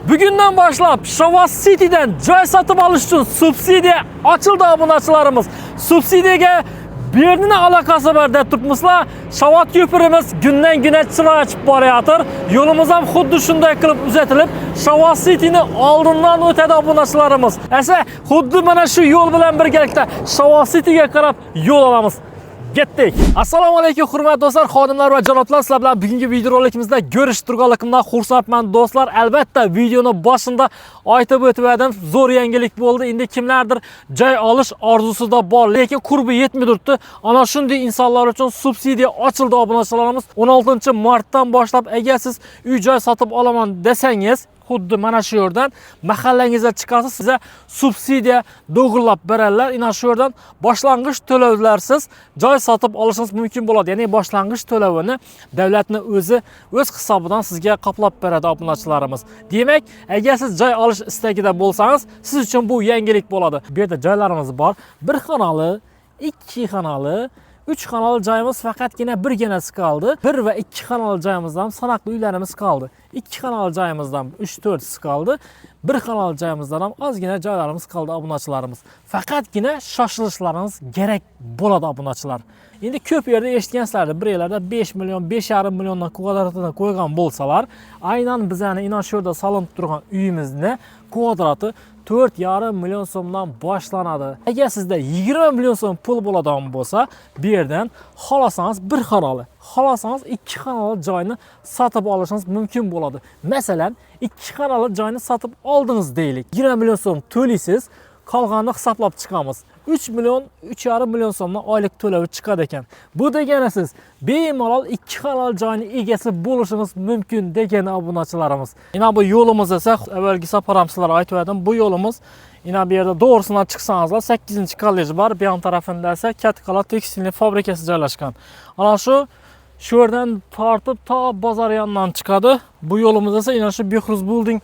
Bugundan boshlab Shavas City'dan joy sotib olish uchun subsidiya ochildi, obunachilarimiz. Subsidiyaga bu yerni ne aloqasi bor deb turibmizlar. Shavat ko'primiz kundan kunga chiroy ochib borayotir. Yo'limiz ham xuddi shunday qilib uzatilib, Shavas City'ni oldindan o'tadi, obunachilarimiz. Asa xuddi mana shu yo'l bilan birgalikda Shavas Cityga qarab yo'l olamiz. Ketdik. Assalomu alaykum, hurmatli do'stlar, xonimlar va janoblar. Sizlar bilan bugungi videorolikimizda ko'rishib turganligimdan xursandman, do'stlar. Albatta, videoni boshida aytib o'tib edim, zo'r yangilik bo'ldi. Endi kimlardir joy olish orzusida bor, lekin qurbi yetmay turibdi. Ana shunday insonlar uchun subsidiya ochildi, obunachilarimiz. 16 martdan boshlab agar siz uy joy sotib olaman desangiz, xuddi mana shu yerdan mahallangizga chiqasiz, sizga subsidiya to'g'irlab beradilar. Ana shu yerdan boshlang'ich to'lovlarsiz joy sotib olishingiz mumkin bo'ladi. Ya'ni boshlang'ich to'lovini davlatni o'zi o'z hisobidan sizga qoplab beradi, obunachilarimiz. Demak, agar siz joy olish istagida bo'lsangiz, siz uchun bu yangilik bo'ladi. Bu yerda joylarimiz bor. Bir xonali, ikki xonali, 3 xonali joyimiz faqatgina birginasi qoldi. 1 va 2 xonali joyimizdan sanoqli uylarimiz qoldi. 2 xonali joyimizdan 3-4 qoldi. 1 xonali joyimizdan ham ozgina joylarimiz qoldi, obunachilarimiz. Faqatgina shoshilishlaringiz kerak bo'ladi, obunachilar. Endi ko'p yerda eshitgansizlar, bir yerlarda 5 million, 5,5 milliondan kvadratidan qo'ygan bo'lsalar, aynan bizani ina shu yerda solinib turgan uyimizni kvadrati 4,5 million so'mdan boshlanadi. Agar sizda 20 million so'm pul bo'ladigan bo'lsa, bu yerdan xohlasangiz bir xonali, xohlasangiz ikki xonali joyni sotib olishingiz mumkin bo'ladi. Masalan, ikki xonali joyni sotib oldingiz deylik. 20 million so'm to'laysiz, qolganini hisoblab chiqamiz. 3 million, 3,5 million so'mdan oylik to'lovi chiqadi ekan. Bu degani siz bemalol ikki xonali joyni egasi bo'lishingiz mumkin degani, obunachilarimiz. Ina bu yo'limiz esa, avvalgi safar ham sizlarga aytib edim, bu yo'limiz ina bu yerda to'g'risidan chiqsangizlar 8 kollej bor, bu yon tarafida esa Kattaqal'a tekstil fabrikasi joylashgan. Ana shu yerdan tortib to bozor yonidan chiqadi. Bu yo'limiz esa ina shu Behruz Building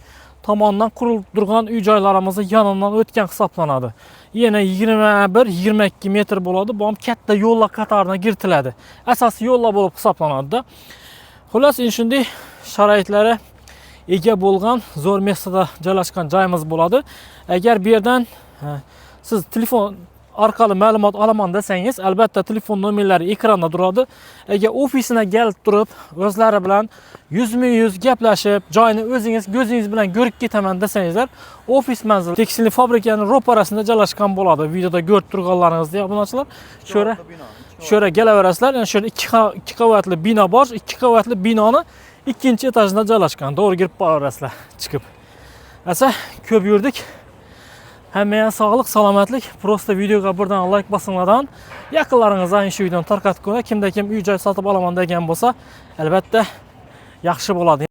tomonidan qurilib turgan uy joylarimizni yonidan o'tgan hisoblanadi. Yana 21-22 metr bo'ladi. Bu ham katta yo'llar qatoriga kiritiladi. Asosiy yo'llar bo'lib hisoblanadi-da. Xullas, endi shunday sharoitlara ega bo'lgan zo'r место da joylashgan joyimiz bo'ladi. Agar bu yerdan siz telefon orqali ma'lumot olaman desangiz, albatta telefon nomerlari ekranda turadi. Agar ofisina kelib turib, o'zlari bilan yuzma yuz gaplashib, joyni o'zingiz ko'zingiz bilan ko'rib ketaman desangizlar, ofis manzili tekstil fabrikani ro'parasida joylashgan bo'ladi. Videoda ko'rib turganlaringizdek, obunachilar, shu yerga kelaverasizlar. Yana shu yerda ikki qavatli bino bor. Ikki qavatli binoni ikkinchi etajida joylashgan. To'g'ri kirib boraverasizlar chiqib. Asa ko'p yurdik. Hammaga sog'lik, salomatlik. Просто videoga birdan like bosinglardan yaqinlaringizdan shu videoni tarqatib qo'yinglar. Kimda kim uy joy sotib olaman degan bo'lsa, albatta yaxshi bo'ladi.